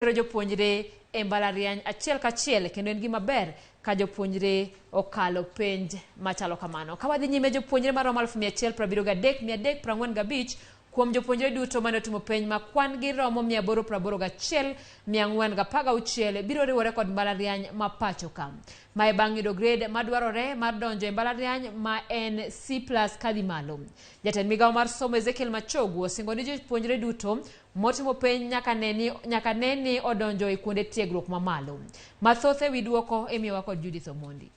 Tero jopuonjre e mbalariany achiel kachiel kendo en gima ber ka jopuonjre okalo penj machalo kamano. Ka wadhi nyime, jopuonjre maromo 173,345 kuom jopuonjre duto mane otimo penj ma kwan gi romo 881,416 biro riwore kod mbalariany ma pacho ka. Mae bang' yudo grade madwarore mar donjo e mbalariany ma en C+ kadhi malo. Jatend migawo mar somo Ezekiel Machogu osingo ni jopuonjre duto motimo penj nyaka ne ni odonjo e kuonde tiegruok mamalo. Mathoth ewi duoko imiyowa kod Judith Omondi.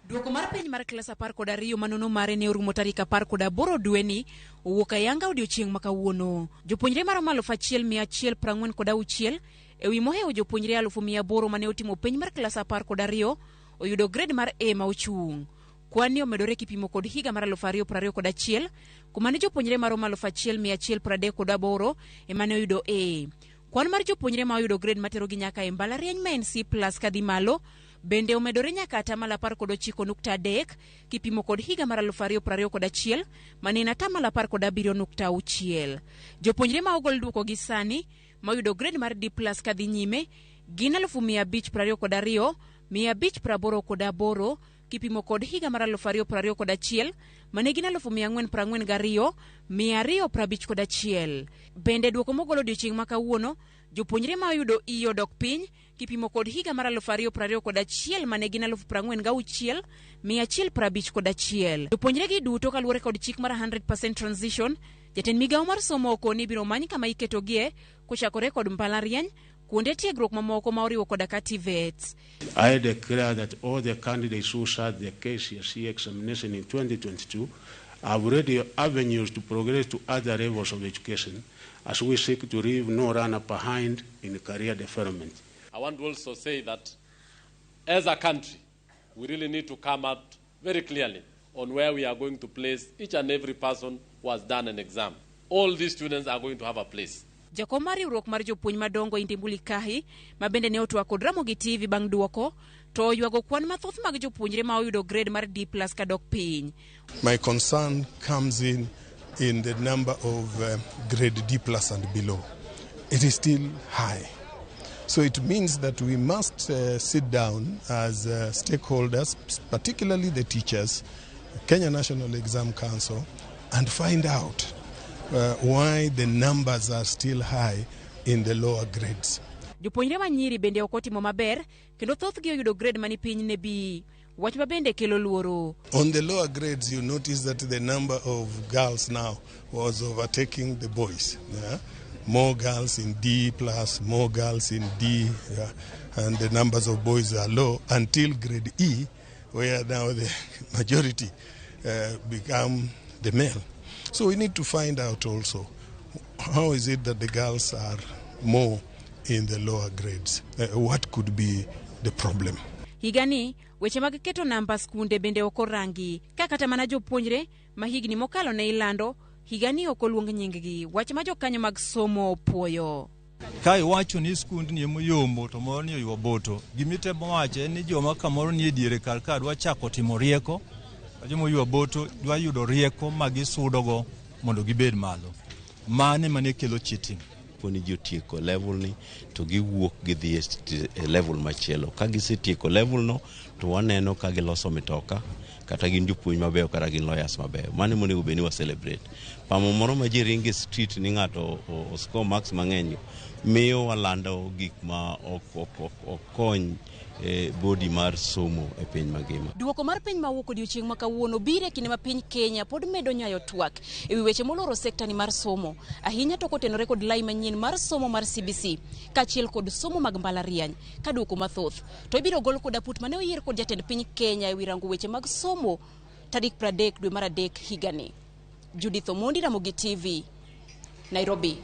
Duoko mar penj mar klas 12 manono mare ne orumo tarik 18 dweni owuok ayanga odiochieng' ma kawuono. Jopuonjre maromo 1146 ewi mohewo jopuonjre 800,000 mane otimo penj mar klas 12 oyudo grade mar A ma ochung'. Kwan ni omedore kipimo kod higa mar 2021, kuma ne jopuonjre maromo 1138 ema ne oyudo A. Kwan mar jopuonjre ma oyudo grade materogi nyaka e mbalariany ma en C+ kadhi malo bende omedore nyaka 19.3% kipimo kod higa mar 2021, mane en 17.6%. Jopuonjre ma ogol duoko gi sani ma oyudo grade mar D+ kadhi nyime gin 522,588, kipimo kod higa mar 2021, mane gin 442,251. Bende duoko mogol odiochieng' ma kawuono, jopuonjre ma oyudo E odok piny kipimo kod higa mar 2021, mane gin 46,151. Jopuonjre gi duto, kaluwore kod chik mar 100% transition, jatend migawo mar somo okoni ibiro many kama iketogie kochakore kod mbalariany, kuonde tiegruok mamoko ma oriwo koda ka TVETs. I declare that all the candidates who sat the KCSE examination in 2022 have ready avenues to progress to other levels of education as we seek to leave no learner behind in career development. I want to also say that as a country, we really need to come out very clearly on where we are going to place each and every person who has done an exam. All these students are going to have a place. Jakom mar riwruok mar jopuonj madongo, Indimuli Kahi, ma bende ne otwak kod Ramogi TV bang' duoko, to oywago kwan mathoth mag jopuonjre ma oyudo grade mar D+ kadok piny. My concern comes in the number of grade D+ and below. It is still high. So it means that we must sit down as stakeholders, particularly the teachers, Kenya National Exam Council, and find out why the numbers are still high in the lower grades. Jopuonjre ma nyiri bende ok otimo maber kendo thothgi oyudo grade mani piny ne B. Wach ma bende kelo luoro. On the lower grades, you notice that the number of girls now was overtaking the boys. Yeah? More girls in D+, more girls in D, yeah? And the numbers of boys are low until grade E, where now the majority become the male. So we need to find out also how is it that the girls are more in the lower grades? What could be the problem? Higani, weche mag keto namba skunde bende ok orangi, ka kata mana jopuonjre ma higni mokalo ne ilando, higani ok oluong nyinggi, wach ma jokanyo mag somo puoyo. Ka iwacho ni skundni emoyombo to moro ni oywa boto, gimitemo wacho en ni joma kamoro ni e diere kar ka dwa chako timo rieko, joma oywa boto dwa yudo rieko ma gisudogo mondo gibed malo. Mano ema ne kelo cheating. Ni ji otieko level ni to giwuok gidhi e level machielo. Ka gisetieko level no to waneno ka giloso mitoka, kata gin jopuonj mabeyo, kata gin lawyers mabeyo. Mano emonego bed ni wa celebrate. Pamo moro ma ji ringe street ni ng'ato o score marks mang'eny miyo walando gik ma ok kony e body mar somo e piny mangima. Duoko mar penj mawuok odiochieng' ma kawuono biro e kinde ma piny Kenya pod medo nyayo twak ewi weche moloro sekta ni mar somo, ahinya to kotenore kod lai manyien mar somo mar CBC kaachiel kod somo mag mbalariany. Ka duoko mathoth to ibiro gol kod aput mane oyier kod jatend piny Kenya ewi rango weche mag somo tarik 30 dwe mar 3 higani. Judith Omondi, Ramogi TV, Nairobi.